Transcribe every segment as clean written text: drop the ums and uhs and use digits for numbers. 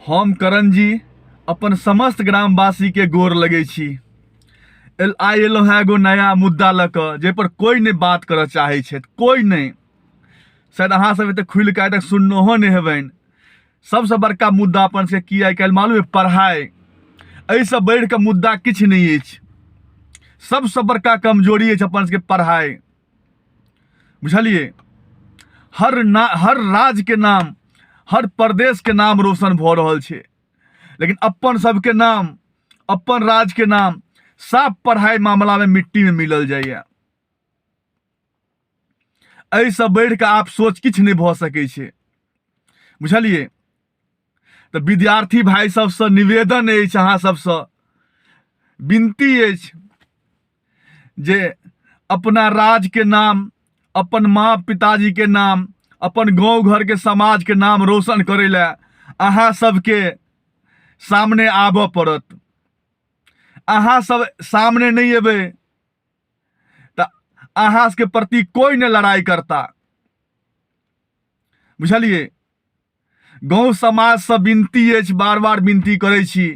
हम करण जी अपन समस्त ग्रामवासीके गोर लगै छी। आइ एलहुँ हेँ एगो नया मुद्दा लऽ कऽ, जाहिपर कोइ नहि बात करऽ चाहै छथि, कोइ नहि। शायद अहाँ सब एते खुलि कऽ आइ तक सुननहो नहि हेबनि। सबसँ बड़का मुद्दा अपन सबके की आइ काल्हि मालूम अइ? पढ़ाइ। एहिसँ बढ़ि कऽ मुद्दा किछु नहि अछि। सबसँ बड़का कमजोरी अछि अपन सबके पढ़ाइ, बुझलियै? हर ना हर राज्यके नाम, हर प्रदेशके नाम रोशन भऽ रहल छै, लेकिन अपन सबके नाम, अपन राज्यके नाम साफ पढ़ाइ मामलामे मिट्टीमे मिलल जाइए। एहिसँ बढ़ि कऽ आब सोच किछु नहि भऽ सकै छै, बुझलियै? तऽ विद्यार्थी भाइ सबसँ निवेदन अछि, अहाँ सबसँ विनती अछि जे अपना राज्यके नाम, अपन माँ पिताजीके नाम, अपन गाँव घरके समाजके नाम रोशन करै लए अहाँ सबके सामने आबऽ पड़त। अहाँ सब सामने नहि एबै तऽ अहाँ सबके प्रति कोइ नहि लड़ाइ करता, बुझलियै? गाँव समाजसँ विनती अछि, बार बार विनती करै छी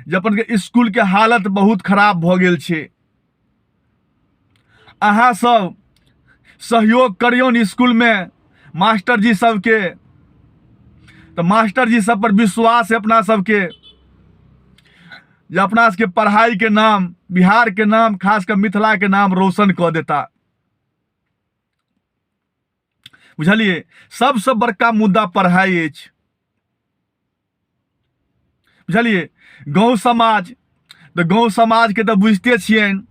जे अपन के इसकुलके हालत बहुत खराब भऽ गेल छै। अहाँ सब सहयोग करियौन इसकुलमे मास्टरजी सबके, तऽ मास्टरजी सब पर विश्वास है अपना सबके जे अपना सबके पढ़ाइके नाम, बिहारके नाम, खास कऽ मिथिलाके नाम रोशन कऽ देता, बुझलियै? सबसँ बड़का मुद्दा पढ़ाइ अछि, बुझलियै? गाँव समाज तऽ गाँव समाजके तऽ बुझिते छियनि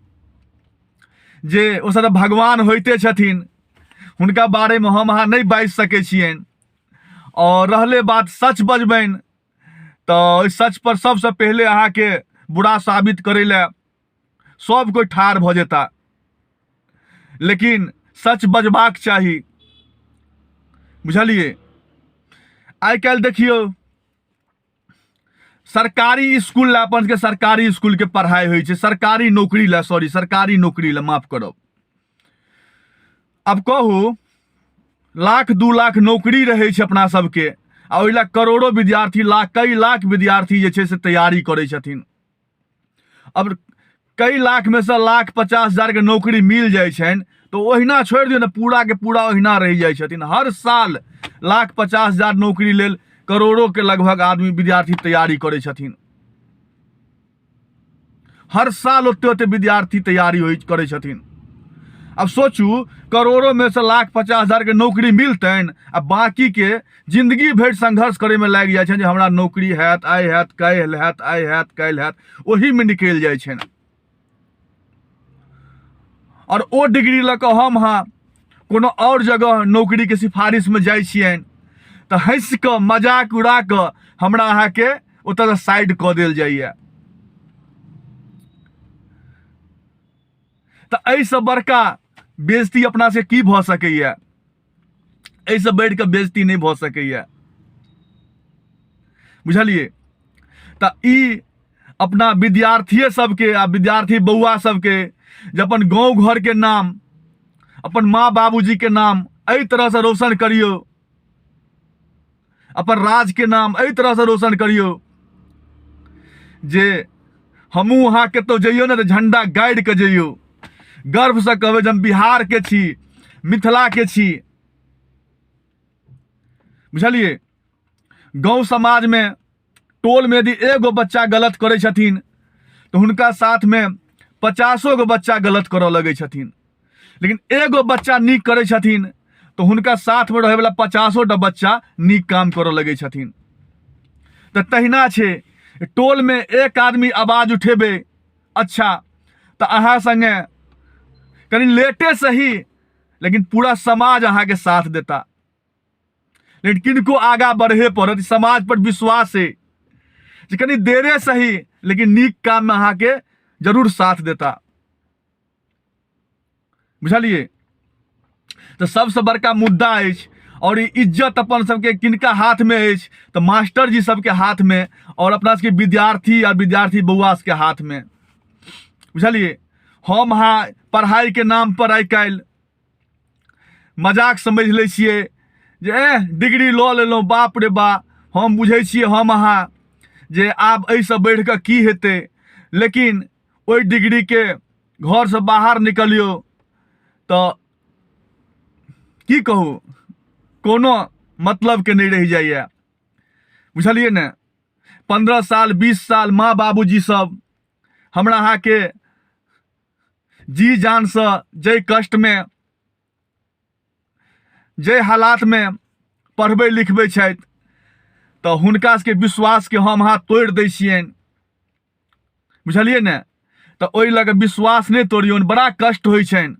जे ओ सब तऽ भगवान होइते छथिन, हुनका बारेमे हम अहाँ नहि बाजि सकै छियनि। आओर रहलै बात सच बजबनि तऽ ओहि सच पर सबसँ पहिले अहाँके बुरा साबित करै लए सब कोइ ठाढ़ भऽ जेता, लेकिन सच बजबाक चाही, बुझलियै? आइ काल्हि देखियौ सरकारी इसकुल लए अपन सबके सरकारी इसकुलके पढ़ाइ होइ छै, सरकारी नौकरी लए, सॉरी, सरकारी नौकरी लए, माफ करब। आब कहू, लाख 2 लाख नौकरी रहै छै अपना सबके, आ ओहि लए करोड़ो विद्यार्थी, लाख कई लाख विद्यार्थी जे छै से तैयारी करै छथिन। अब कई लाख में से 1,50,000 के नौकरी मिल जाइ छनि तऽ ओहिना छोड़ि दियौ ने, पूरा के पूरा ओहिना रहि जाइ छथिन। हर साल 1,50,000 नौकरी लेल करोड़ों के लगभग आदमी विद्यार्थी तैयारी करै छथिन। हर साल ओते ओते विद्यार्थी तैयारी होइ करै छथिन। अब सोचू, करोड़ों में से 1,50,000 के नौकरी मिलतनि आ बाकी के जिंदगी भरि संघर्ष करे में लागि जाइ छनि जे हमरा नौकरी हैत, आइ हैत काल्हि हैत, आइ हैत काल्हि हैत, ओहीमे निकलि जाइ छनि। आओर ओ डिग्री लऽ कऽ हम अहाँ कोनो आओर जगह नौकरीके सिफारिशमे जाइ छियनि तऽ हँसि कऽ मजाक उड़ा कऽ हमरा अहाँके ओतऽसँ साइड कऽ देल जाइए। तऽ एहिसँ बड़का बेइज्जती अपना से की भऽ सकैए? एहिसँ बढ़ि कऽ बेइज्जती नहि भऽ सकैए, बुझलियै? तऽ ई अपना विद्यार्थिए सबके आ विद्यार्थी बौआ सबके जे अपन गाँव घरके नाम, अपन माँ बाबूजीके नाम एहि तरहसँ रोशन करियौ, अपन राज्यके नाम एहि तरहसँ रोशन करियौ जे हमहूँ अहाँ कतहु जइयौ ने तऽ झण्डा गाड़ि कऽ जइयौ, गर्वसँ कहबै जे हम बिहारके छी, मिथिलाके छी, बुझलियै? गाँव समाजमे टोलमे यदि एगो बच्चा गलत करै छथिन तऽ हुनका साथमे 50 गो बच्चा गलत करऽ लगै छथिन, लेकिन एगो बच्चा नीक करै छथिन तऽ हुनका साथमे रहैवला 50टा बच्चा नीक काम करऽ लगै छथिन। तऽ तहिना छै, टोलमे एक आदमी आवाज उठेबै अच्छा तऽ अहाँ सङ्गे कनि लेटे सही लेकिन पूरा समाज अहाँके साथ देता। लेकिन किनको आगा बढ़े पड़त, समाज पर विश्वास है जे कनि देरे सही लेकिन नीक काम में अहाँके जरूर साथ देता, बुझलियै? तऽ सबसँ बड़का मुद्दा अछि और ई इज्जत अपन सबके किनका हाथ में अछि तऽ मास्टरजी सबके हाथ में और अपना सबके विद्यार्थी आ विद्यार्थी बौआ सबके हाथ में, बुझलियै? हम अहाँ पढ़ाई के नाम पर आइ काल्हि मजाक समझि लै छियै जे एह डिग्री लऽ लेलहुँ, बाप रे बा, हम बुझै छियै हम अहाँ जे आब एहिसँ बढ़ि कऽ की हेतै, लेकिन ओहि डिग्रीके घरसँ बाहर निकलियौ तऽ की कहू, कोनो मतलबके नहि रहि जाइए। बुझलियै ने? 15 साल 20 साल माँ बाबूजी सब हमरा अहाँके जी जानसँ जाहि कष्टमे जाहि हालातमे पढ़बै लिखबै छथि, तऽ हुनका सबके विश्वासके हम अहाँ तोड़ि दै छियनि। बुझलियै ने? तऽ ओहि लऽ कऽ विश्वास नहि तोड़ियौन, बड़ा कष्ट होइ छनि।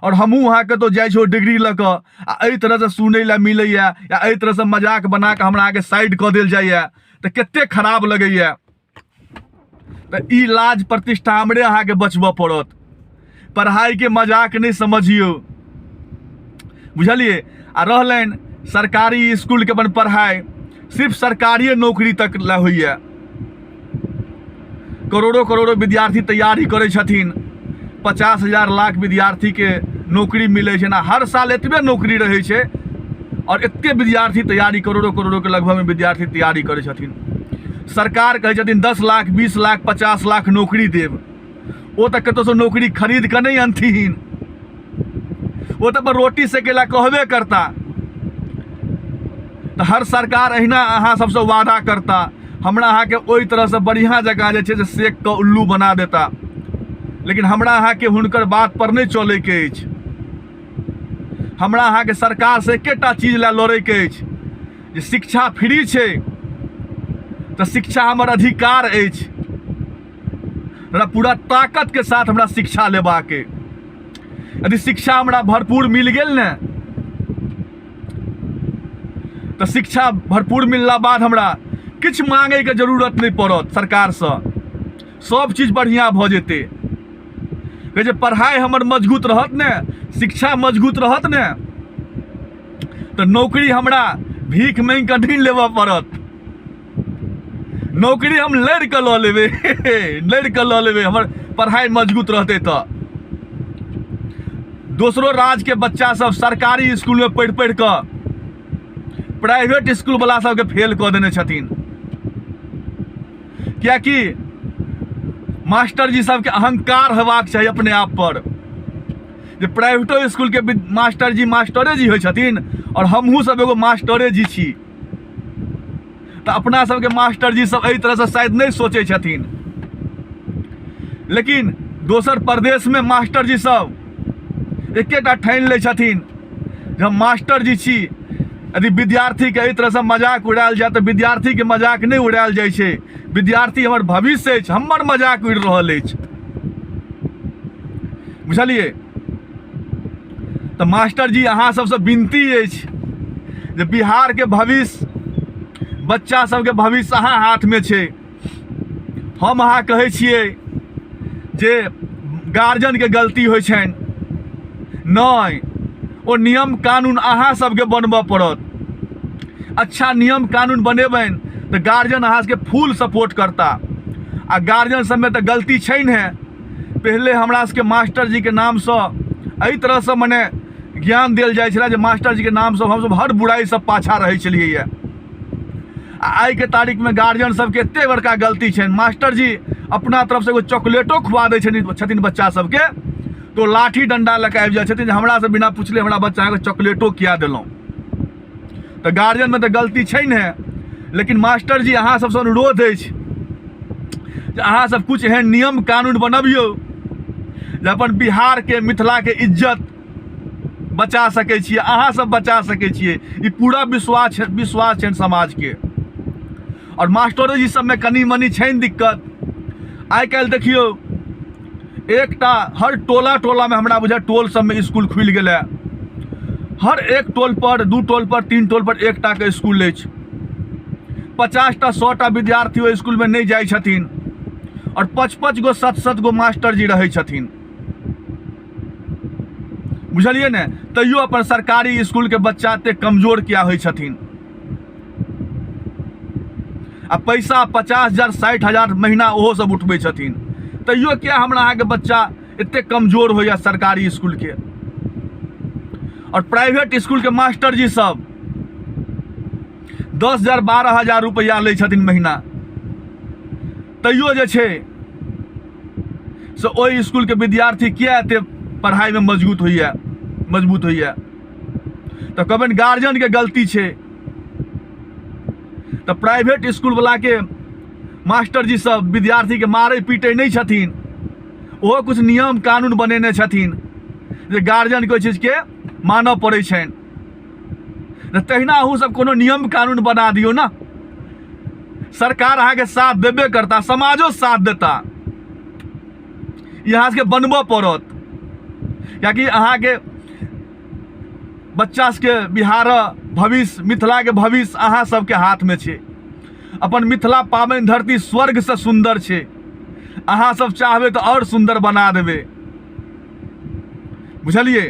आओर हमहूँ अहाँ कतहु जाइ छी डिग्री लऽ कऽ आ एहि तरहसँ सुनै लए मिलैए या एहि तरहसँ मजाक बना कऽ हमरा अहाँके साइड कऽ देल जाइए तऽ कते खराब लगैए। तऽ ई लाज प्रतिष्ठा हमरे अहाँके बचबऽ पड़त। पढ़ाइके मजाक नहि समझियौ, बुझलियै? आ रहलनि सरकारी इसकुलके अपन पढ़ाइ सिर्फ सरकारिए नौकरी तक लए होइए। करोड़ो करोड़ो विद्यार्थी तैयारी करै छथिन, 50,000 लाख विद्यार्थीके नौकरी मिलै छै ने, हर साल एतबे नौकरी रहै छै आओर एते विद्यार्थी तैयारी करोड़ो करोड़ोके लगभगमे विद्यार्थी तैयारी करै छथिन। सरकार कहै छथिन 10 लाख 20 लाख 50 लाख नौकरी देब, ओ तऽ कतहुसँ नौकरी खरीद कऽ नहि अनथिन, ओ तऽ अपन रोटी सेकै लए कहबे करता। तऽ हर सरकार अहिना अहाँ सबसँ वादा करता, हमरा अहाँके ओहि तरहसँ बढ़िआँ जकाँ जे छै से सेक कऽ उल्लू बना देता, लेकिन हमरा अहाँके हुनकर बात पर नहि चलैके अछि। हमरा अहाँके सरकारसँ एकेटा चीज लए लड़ैके अछि जे शिक्षा फ्री छै तऽ शिक्षा हमर अधिकार अछि, हमरा पूरा ताकतके साथ हमरा शिक्षा लेबाक अइ। यदि शिक्षा हमरा भरपूर मिल गेल ने तऽ शिक्षा भरपूर मिलला बाद हमरा किछु मांगैके जरूरत नहि पड़त सरकारसँ, सब चीज बढ़िआँ भऽ जेतै। कहै छै पढ़ाइ हमर मजबूत रहत ने, शिक्षा मजबूत रहत ने, तऽ नौकरी हमरा भीख मांगि कऽ नहि लेबऽ पड़त, नौकरी हम लड़ि कऽ लऽ लेबै, लड़ि कऽ लऽ लेबै, हमर पढ़ाइ मजबूत रहतै तऽ। दोसरो राज्यके बच्चा सब सरकारी इसकुलमे पढ़ि पढ़ि कऽ प्राइवेट इसकुलवला सबके फेल कऽ देने छथिन, किएकि मास्टरजी सबके अहंकार हेबाक चाही अपने आप पर जे प्राइवेटो इसकुलके मास्टरजी मास्टरे जी होइ छथिन आओर हमहूँ सब एगो मास्टरे जी छी। तऽ अपना सबके मास्टरजी सब एहि तरहसँ शायद नहि सोचै छथिन, लेकिन दोसर प्रदेशमे मास्टरजी सब एकेटा ठानि लै छथिन जे हम मास्टरजी छी, यदि विद्यार्थीके एहि तरहसँ मजाक उड़ायल जाय तऽ विद्यार्थीके मजाक नहि उड़ायल जाइ छै, विद्यार्थी हमर भविष्य अछि, हमर मजाक उड़ि रहल अछि। बुझलियै? तऽ मास्टरजी अहाँ सबसँ विनती अछि जे बिहारके भविष्य, बच्चा सबके भविष्य अहाँ हाथमे छै। हम अहाँ कहै छियै जे गार्जियनके गलती होइ छनि, नहि, ओ नियम कानून अहाँ सबके बनबऽ पड़त। अच्छा नियम कानून बनेबनि तऽ गार्जियन अहाँ सबके फुल सपोर्ट करता। आ गार्जियन सबमे तऽ गलती छै ने, पहिले हमरा सबके मास्टरजीके नामसँ एहि तरहसँ मने ज्ञान देल जाइ छलै जे मास्टरजीके नामसँ हमसब हर बुराइसँ पाछाँ रहै छलियै। आ आइके तारीखमे गार्जियन सबके एते बड़का गलती छनि, मास्टरजी अपना तरफसँ एगो चॉकलेटो खुआ दै छथिन बच्चा सबके तऽ ओ लाठी डण्डा लऽ कऽ आबि जाइ छथिन जे हमरासँ बिना पुछले हमरा बच्चाके चॉकलेटो किया देलहुँ। तऽ गार्जियनमे तऽ गलती छै ने, लेकिन मास्टरजी अहाँ सबसँ अनुरोध अछि जे अहाँ सब किछु एहन नियम कानून बनबियौ जे अपन बिहारके मिथिलाके इज्जत बचा सकै छियै, अहाँ सब बचा सकै छियै, ई पूरा विश्वास छनि समाजके। आओर मास्टरो जी सबमे कनि मनि छनि दिक्कत। आइ काल्हि देखियौ एकटा हर टोला टोलामे हमरा बुझाइ टोल सबमे इसकुल खुलि गेलै, हर एक टोल पर 2 टोल पर 3 टोल पर एकटाके इसकुल अछि। 50टा 100टा विद्यार्थी ओहि इसकुलमे नहि जाइ छथिन आओर 5-5 गो 7-7 गो मास्टरजी रहै छथिन। बुझलियै ने? तैयो अपन सरकारी इसकुलके बच्चा एते कमजोर किया होइ छथिन? आ पैसा 50,000 60,000 महीना ओहो सब उठबै छथिन, तैयो किया हमरा अहाँके बच्चा एते कमजोर होइया सरकारी इसकुलके? आओर प्राइवेट इसकुलके मास्टरजी सब 10,000 12,000 रुपैआ लै छथिन महीना, तैयो जे छै से ओहि इसकुलके विद्यार्थी किया एते पढ़ाइमे मजबूत होइए, मजबूत होइए? तऽ कहबनि गार्जियनके गलती छै। तऽ प्राइवेट इसकुलवलाके मास्टरजी सब विद्यार्थीके मारै पीटै नहि छथिन, ओहो किछु नियम कानून बनेने छथिन जे गार्जियनके ओहि चीजके मानऽ पड़ै छनि। तऽ तहिना अहूँ सब कोनो नियम कानून बना दियौ ने, सरकार अहाँके साथ देबे करता, समाजो साथ देता। ई अहाँ सबके बनबऽ पड़त, कियाकि अहाँके बच्चा सबके बिहार भविष्य, मिथिलाके भविष्य अहाँ सबके हाथमे छै। अपन मिथिला पाबनि धरती स्वर्गसँ सुन्दर छै, अहाँ सब चाहबै तऽ आओर सुन्दर बना देबै, बुझलियै?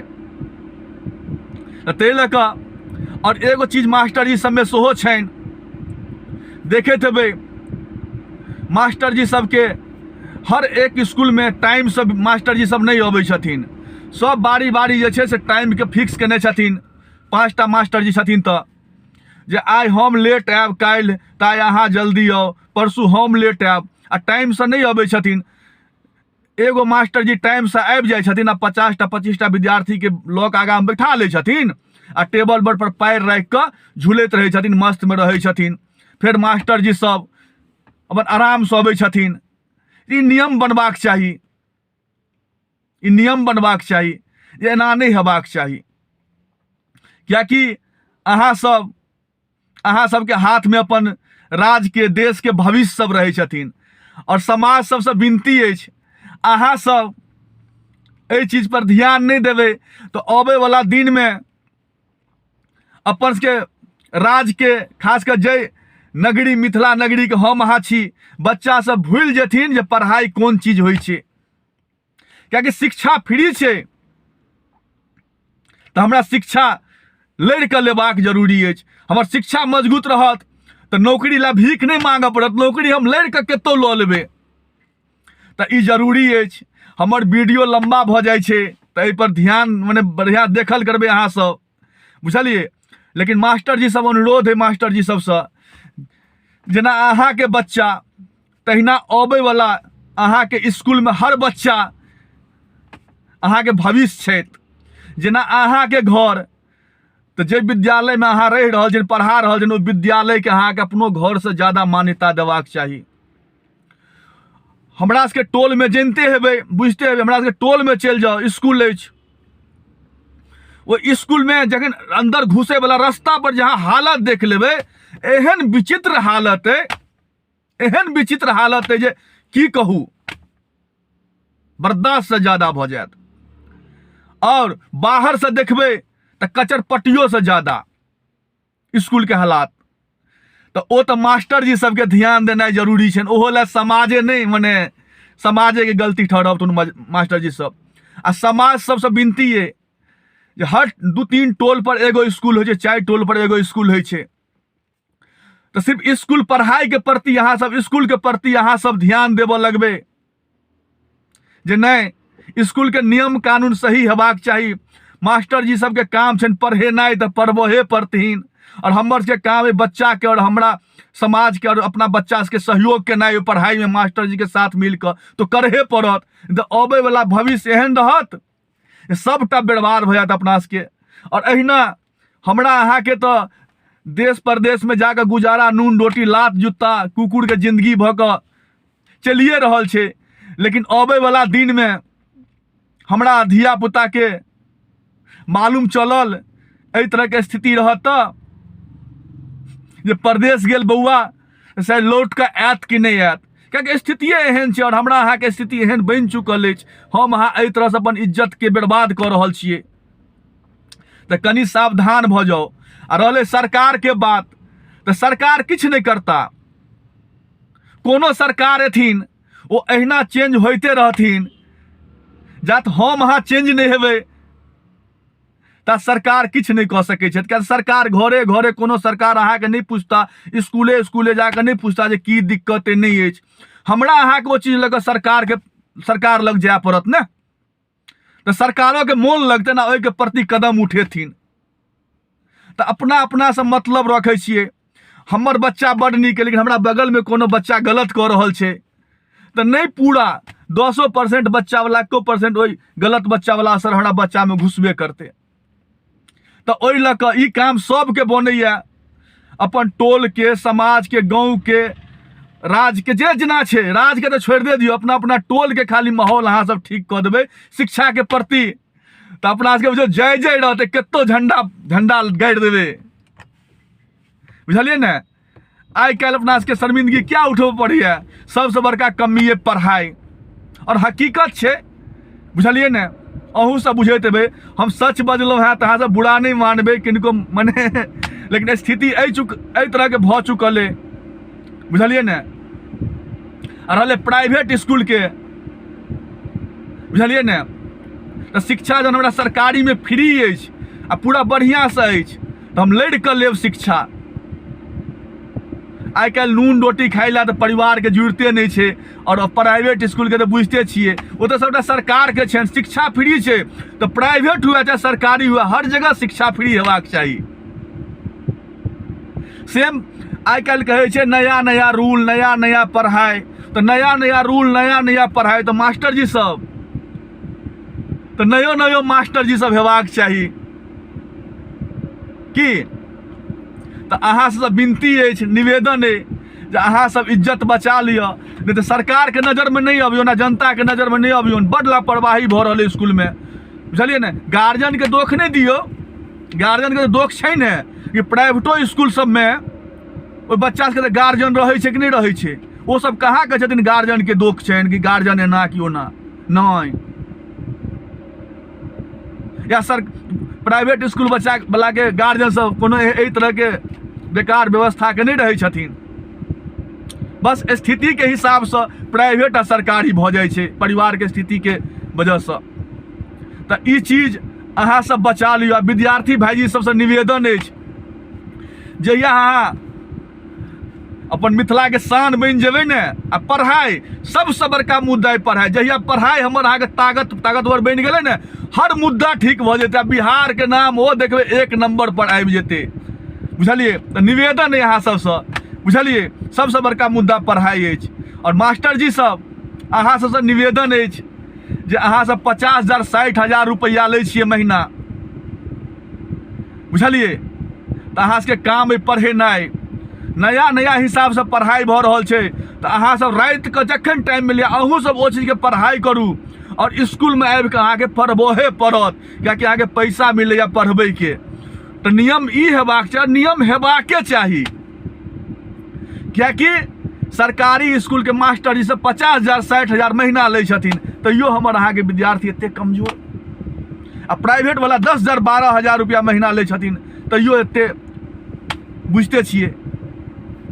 तऽ ताहि लऽ कऽ आओर एगो चीज मास्टरजी सबमे सेहो छनि, देखैत हेबै मास्टरजी सबके हर एक इसकुलमे टाइमसँ मास्टरजी सब नहि अबै छथिन। सब बारी बारी जे छै से टाइमके फिक्स केने छथिन। 5टा मास्टरजी छथिन तऽ जे आइ हम लेट आयब काल्हि, तऽ आइ अहाँ जल्दी आउ, परसू हम लेट आयब, आ टाइमसँ नहि अबै छथिन। एगो मास्टरजी टाइमसँ आबि जाइ छथिन आ 50टा 25टा विद्यार्थीके लऽ कऽ आगाँमे बैठा लै छथिन आ टेबल पर पैर राखि कऽ झुलैत रहै छथिन, मस्तमे रहै छथिन। फेर मास्टरजी सब अपन आरामसँ अबै छथिन। ई नियम बनबाक चाही, ई नियम बनबाक चाही जे एना नहि हेबाक चाही, किएकि अहाँ सबके हाथमे अपन राज्यके देशके भविष्य सब रहै छथिन। आओर समाज सबसँ विनती अछि, अहाँ सब एहि चीजपर ध्यान नहि देबै तऽ अबैवला दिनमे अपन सबके राज्यके, खास कऽ जाहि नगरी मिथिला नगरीके हम अहाँ छी, बच्चा सब भूलि जेथिन जे पढ़ाइ कोन चीज होइ छै, कियाकि शिक्षा फ्री छै। तऽ हमरा शिक्षा लड़ि कऽ लेबाक जरूरी अछि। हमर शिक्षा मजबूत रहत तऽ नौकरी लए भीख नहि मांगऽ पड़त, नौकरी हम लड़ि कऽ कतहु लऽ लेबै। तऽ ई जरूरी अछि। हमर वीडियो लम्बा भऽ जाइ छै तऽ एहिपर ध्यान मने बढ़िआँ देखल करबै अहाँ सब, बुझलियै? लेकिन मास्टरजी सब अनुरोध है मास्टरजी सबसँ, जेना अहाँके बच्चा तहिना अबैवला अहाँके इसकुलमे हर बच्चा अहाँके भविष्य छथि। जेना अहाँके घर तऽ जे विद्यालयमे अहाँ रहि रहल छियनि, पढ़ा रहल छियनि, ओहि विद्यालयके अहाँके अपनो घरसँ ज्यादा मान्यता देबाक चाही। हमरा सबके टोलमे जनिते हेबै, बुझिते हेबै, हमरा सबके टोलमे चलि जाउ, इसकुल अछि, ओहि इसकुलमे जखन अन्दर घुसैवला रास्ता पर जहाँ हालत देख लेबै, एहन विचित्र हालत अइ, एहन विचित्र हालत अइ जे की कहू, बर्दाश्तसँ ज्यादा भऽ जायत। आओर बाहरसँ देखबै तऽ कचरपट्टियोसँ ज्यादा इसकुलके हालात। तऽ ओ तऽ मास्टरजी सबके ध्यान देनाइ जरूरी छनि, ओहो लए समाजे नहि, मने समाजेके गलती ठहरब मास्टरजी सब। आ समाज सबसँ विनती अइ जे हर 2-3 टोल पर एगो इसकुल होइ छै, 4 टोल पर एगो इसकुल होइ छै, तऽ सिर्फ इसकुल पढ़ाइके प्रति अहाँ सब, इसकुलके प्रति अहाँ सब ध्यान देबऽ लगबै जे नहि, इसकुलके नियम कानून सही हेबाक चाही। मास्टरजी सबके काम छनि पढ़ेनाइ, तऽ पढ़बहे पड़थिन। आओर हमर सबके काम अइ बच्चाके आओर हमरा समाजके आओर अपना बच्चा सबके सहयोग केनाइ ओहि पढ़ाइमे मास्टरजीके साथ मिलकऽ, तऽ करहे पड़त। तऽ अबैवला भविष्य एहन रहत सबटा बर्बाद भऽ जायत अपना सबके। आओर एहिना हमरा अहाँके तऽ देश परदेशमे जाकऽ गुजारा नून रोटी लात जुत्ता कुकुरके जिन्दगी भऽ कऽ चलिए रहल छै, लेकिन अबैवला दिनमे हमरा धियापुताके मालूम चलल एहि तरहके स्थिति रहत तऽ जे परदेश गेल बौआ से लौट कऽ आयत कि नहि आयत, कियाकि स्थितिए एहन छै। आओर हमरा अहाँके स्थिति एहन बनि चुकल अछि, हम अहाँ एहि तरहसँ अपन इज्जतके बर्बाद कऽ रहल छियै, तऽ कनि सावधान भऽ जाउ। आ रहलै सरकारके बात, तऽ सरकार किछु नहि करता। कोनो सरकार एथिन ओ अहिना चेंज होइते रहथिन, जात हम अहाँ चेंज नहि हेबै ता सरकार किछु नहि कऽ सकै छथि। किया सरकार घरे घरे कोनो सरकार अहाँके नहि पूछता, इसकुले इसकुले जाकऽ नहि पूछता जे की दिक्कत अइ नहि अछि। हमरा अहाँके ओ चीज लऽ कऽ सरकार लग जाय पड़त ने, तऽ सरकारोके मोन लगतै ने ओहिके प्रति कदम उठेथिन। तऽ अपना अपनासँ मतलब रखै छियै। हमर बच्चा बड्ड नीक अइ, लेकिन हमरा बगलमे कोनो बच्चा गलत कऽ रहल छै तऽ नहि पूरा 10% बच्चावला 1% ओहि गलत बच्चावला असर हमरा बच्चामे घुसबे करतै। तऽ ओहि लऽ कऽ ई काम सबके बनैया, अपन टोलके, समाजके, गाँवके, राज्यके, जे जेना छै, राज्यके तऽ छोड़ि दे दियौ, अपना अपना टोलके खाली माहौल अहाँ सब ठीक कऽ देबै शिक्षाके प्रति, तऽ अपना सबके बुझियौ जय जय रहतै, कतौ झंडा झंडा गाड़ि देबै, बुझलियै ने। आइ काल्हि अपना सबके शर्मिंदगी क्या उठबऽ पड़ैया, सबसँ बड़का कमी अइ पढ़ाइ, आओर हकीकत छै, बुझलियै ने। अहूँ सब बुझैत हेबै, हम सच बजलहुँ हेँ तऽ अहाँ सब बुरा नहि मानबै किनको मने, लेकिन स्थिति एहि तरहके भऽ चुकल अइ, बुझलियै ने। आ रहलै प्राइवेट इसकुलके, बुझलियै ने, तऽ शिक्षा जहन हमरा सरकारीमे फ्री अछि आ पूरा बढ़िआँसँ अछि तऽ हम लड़ि कऽ लेब शिक्षा। आइ काल्हि नून रोटी खाइ लए तऽ परिवारके जुड़िते नहि छै, आओर प्राइवेट इसकुलके तऽ बुझिते छियै, ओ तऽ सबटा सरकारके छनि, शिक्षा फ्री छै तऽ प्राइवेट हुए चाहे सरकारी हुए, हर जगह शिक्षा फ्री हेबाक चाही। सेम आइ काल्हि कहै छै नया नया रूल, नया नया पढ़ाइ, तऽ नया नया रूल, नया नया पढ़ाइ, तऽ मास्टरजी सब तऽ नयो नयो मास्टरजी सब हेबाक चाही की। तऽ अहाँ सबसँ विनती अछि, निवेदन अछि जे अहाँ सब इज्जत बचा लिअ, नहि तऽ सरकारके नजरमे नहि अबियौ ने, जनताके नजरमे नहि अबियौ। बड्ड लापरवाही भऽ रहल अइ इसकुलमे, बुझलियै ने। गार्जियनके दोख नहि दियौ, गार्जियनके तऽ दोख छै ने कि प्राइवेटो इसकुल सबमे ओहि बच्चा सबके तऽ गार्जियन रहै छै कि नहि रहै छै। ओ सब कहाँ कहै छथिन गार्जियनके दोख छनि कि गार्जियन एना कि ओना, नहि। या सर प्राइवेट इसकुल बच्चा वलाके गार्जियन सब कोनो एहि तरहके बेकार व्यवस्थाके नहि रहै छथिन। बस स्थितिके हिसाबसँ प्राइवेट आ सरकारी भऽ जाइ छै परिवारके स्थितिके वजहसँ। तऽ ई चीज अहाँ सब बचा लिअ। विद्यार्थी भाईजी सबसँ निवेदन अछि, जहिया अहाँ अपन मिथिलाके शान बनि जेबै ने, आ पढ़ाइ सबसँ बड़का मुद्दा अइ पढ़ाइ, जहिया पढ़ाइ हमर अहाँके ताकतवर बनि गेलै ने, हर मुद्दा ठीक भऽ जेतै आ बिहारके नाम ओ देखबै 1 नम्बर पर आबि जेतै, बुझलियै। तऽ निवेदन अइ अहाँ सबसँ, बुझलियै, सबसँ बड़का मुद्दा पढ़ाइ अछि। आओर मास्टरजी सब, अहाँ सबसँ निवेदन अछि जे अहाँ सब 50,000 60,000 रुपैआ लै छियै महीना, बुझलियै, तऽ अहाँ सबके काम अइ पढ़ेनाइ। नया नया हिसाबसँ पढ़ाइ भऽ रहल छै, तऽ अहाँ सब रातिके जखन टाइम मिलैए अहूँ सब ओ चीजके पढ़ाइ करू, आओर इसकुलमे आबिकऽ अहाँके पढ़बहे पड़त, किएकि अहाँके पैसा मिलैए पढ़बैके। तऽ नियम ई हेबाक चाही, नियम हेबाके चाही, किएकि सरकारी इसकुलके मास्टर जी सब 50,000 60,000 महीना लै छथिन, तैयो हमर अहाँके विद्यार्थी एते कमजोर, आ प्राइवेट वाला 10,000 12,000 रुपया महीना लै छथिन, तैयो एते बुझिते छियै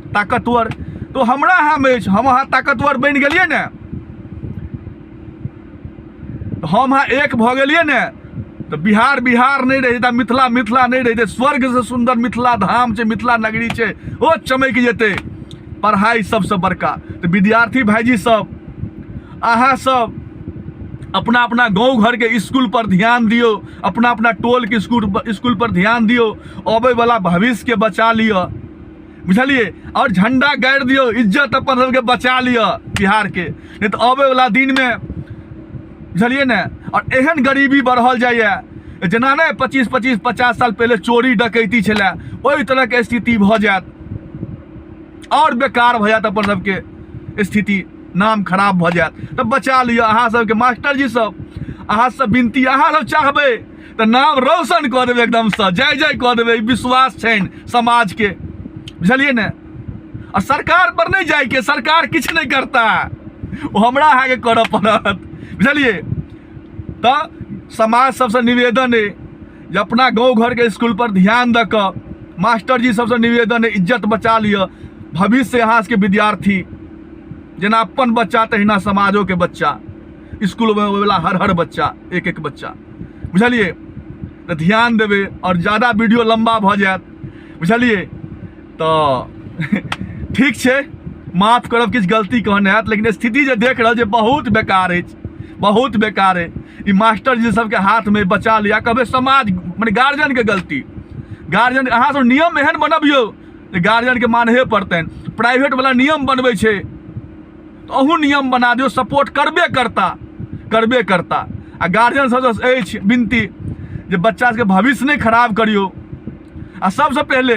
ताकतवर। तो हमरा अहाँमे अछि, हम अहाँ ताकतवर बनि गेलियै ने, हम अहाँ एक भऽ गेलियै ने, तऽ बिहार बिहार नहि रहि जेतै, मिथिला मिथिला नहि रहि जेतै। स्वर्गसँ सुन्दर मिथिला धाम छै, मिथिला नगरी छै, ओ चमकि जेतै। पढ़ाइ सबसँ बड़का। तऽ विद्यार्थी भाईजी सब, अहाँ सब अपना अपना गाँव घरके इसकुल पर ध्यान दियौ, अपना अपना टोलके इसकुल पर ध्यान दियौ, अबैवला भविष्यके बचा लिअ, बुझलियै। आओर झंडा गाड़ि दियौ, इज्जत अपन सबके बचा लिअ बिहारके, नहि तऽ अबैवला दिनमे, बुझलियै ने, आओर एहन गरीबी बढ़ल जाइए जेना ने 25 25 50 साल पहिले चोरी डकैती छलै, ओहि तरहके स्थिति भऽ जायत, आओर बेकार भऽ जायत अपन सबके स्थिति, नाम खराब भऽ जायत। तऽ बचा लिअ अहाँ सबके मास्टरजी सब, अहाँ सब विनती, अहाँ सब चाहबै तऽ नाम रोशन कऽ देबै एकदमसँ, जय जय कऽ देबै, ई विश्वास छनि समाजके, बुझलियै ने। आ सरकार पर नहि जाइके, सरकार किछु नहि करता, ओ हमरा अहाँके करऽ पड़त, बुझलियै। तऽ समाज सबसँ निवेदन अइ जे अपना गाँव घरके इसकुल पर ध्यान दऽ कऽ, मास्टरजी सबसँ निवेदन अइ, इज्जत बचा लिअ, भविष्य अहाँ सबके विद्यार्थी जेना अपन बच्चा तहिना समाजोके बच्चा, इसकुलमे अबैवला हर हर बच्चा, एक एक बच्चा, बुझलियै। तऽ ध्यान देबै, आओर ज्यादा वीडियो लम्बा भऽ जायत, बुझलियै। तऽ ठीक छै, माफ करब किछु गलती कहने हैत, लेकिन स्थिति जे देख रहल छै बहुत बेकार अछि, बहुत बेकार अछि। ई मास्टर जी सबके हाथमे बचा लिअ, कहबै समाज मने गार्जियनके गलती, गार्जियन अहाँ सब नियम एहन बनबियौ जे गार्जियनके मानहे पड़तनि। प्राइवेटवला नियम बनबै छै तऽ अहूँ नियम बना दियौ, सपोर्ट करबे करता, करबे करता। आ गार्जियन सबसँ अछि विनती जे बच्चा सबके भविष्य नहि खराब करियौ। आ सबसँ पहिले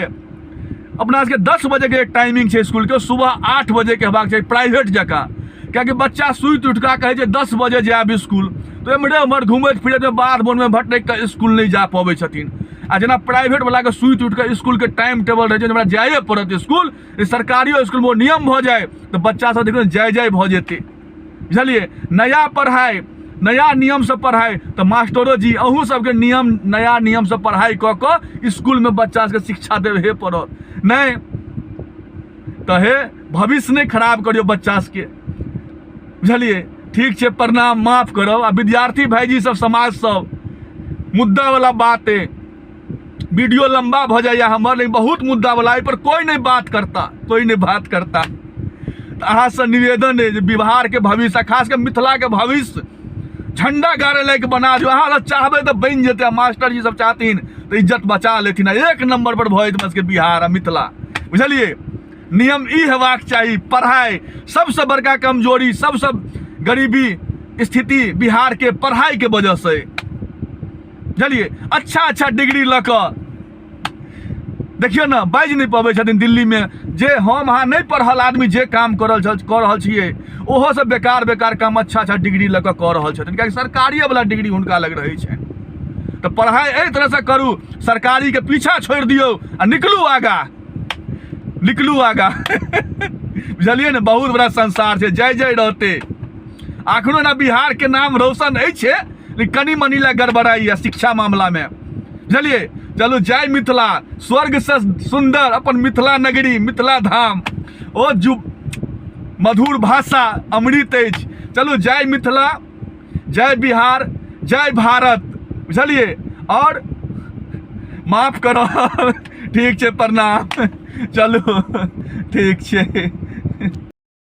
अपना सबके 10 बजेके टाइमिंग छै इसकुलके, सुबह 8 बजेके हेबाक चाही प्राइवेट जकाँ, कियाकि बच्चा सुति उठि कऽ कहै छै 10 बजे जायब इसकुल, तऽ एम्हरे ओम्हर घुमैत फिरैत बाध बोनमे भटकि कऽ इसकुल नहि जा पबै छथिन। आ जेना प्राइवेटवलाके सुति उठि कऽ इसकुलके टाइम टेबल रहै छै, हमरा जाइए पड़त इसकुल, सरकारियो इसकुलमे ओ नियम भऽ जाय तऽ बच्चा सब देखियौ जाय जाय भऽ जेतै, बुझलियै। नया पढ़ाइ नया नियमसँ पढ़ाइ तऽ मास्टरो जी अहूँ सबके नियम नया नियमसँ पढ़ाइ कऽ कऽ इसकुलमे बच्चा सबके शिक्षा देबहे पड़त, नहि तऽ हे भविष्य नहि खराब करियौ बच्चा सबके, बुझलियै। ठीक छै, प्रणाम, माफ करब। आ विद्यार्थी भाईजी सब, समाज सब, मुद्दावला बात अइ, वीडियो लंबा भऽ जाइए हमर, लेकिन बहुत मुद्दावला एहि पर कोइ नहि बात करता, कोइ नहि बात करता। तऽ अहाँसँ निवेदन अइ जे बिहारके भविष्य आ खास कऽ मिथिलाके भविष्य झंडा गाड़े लायक बना दियौ। अहाँ सब चाहबै तऽ बनि जेतै, आ मास्टरजी सब चाहथिन तऽ इज्जत बचा लेथिन आ एक नम्बर पर भऽ जेतै हमरा सबके बिहार आ मिथिला, बुझलियै। नियम ई हेबाक चाही, पढ़ाइ सबसँ बड़का कमजोरी, सबसँ गरीबी स्थिति बिहारके पढ़ाइके वजहसँ अइ, बुझलियै। अच्छा अच्छा डिग्री लऽ कऽ देखियौ ने बाजि नहि पबै छथिन दिल्लीमे, जे हम अहाँ नहि पढ़ल आदमी जे काम कऽ रहल कऽ रहल छियै ओहो सब बेकार बेकार काम अच्छा अच्छा डिग्री लऽ कऽ कऽ रहल छथिन, कियाकि सरकारिएवला डिग्री हुनका लग रहै छनि। तऽ पढ़ाइ एहि तरहसँ करू, सरकारीके पीछा छोड़ि दियौ आ निकलू आगाँ, निकलू आगाँ, बुझलियै ने। बहुत बड़ा संसार छै, जय जय रहतै। अखनो ने बिहारके नाम रोशन अछि, लेकिन कनि मनि लए गड़बड़ाइए शिक्षा मामलामे, बुझलियै। चलू जय मिथिला, स्वर्गसँ सुन्दर अपन मिथिला नगरी, मिथिला धाम, ओ जु मधुर भाषा अमृत अछि। चलू जय मिथिला, जय बिहार, जय भारत, बुझलियै। आओर माफ करब, ठीक छै, प्रणाम, चलू ठीक छै।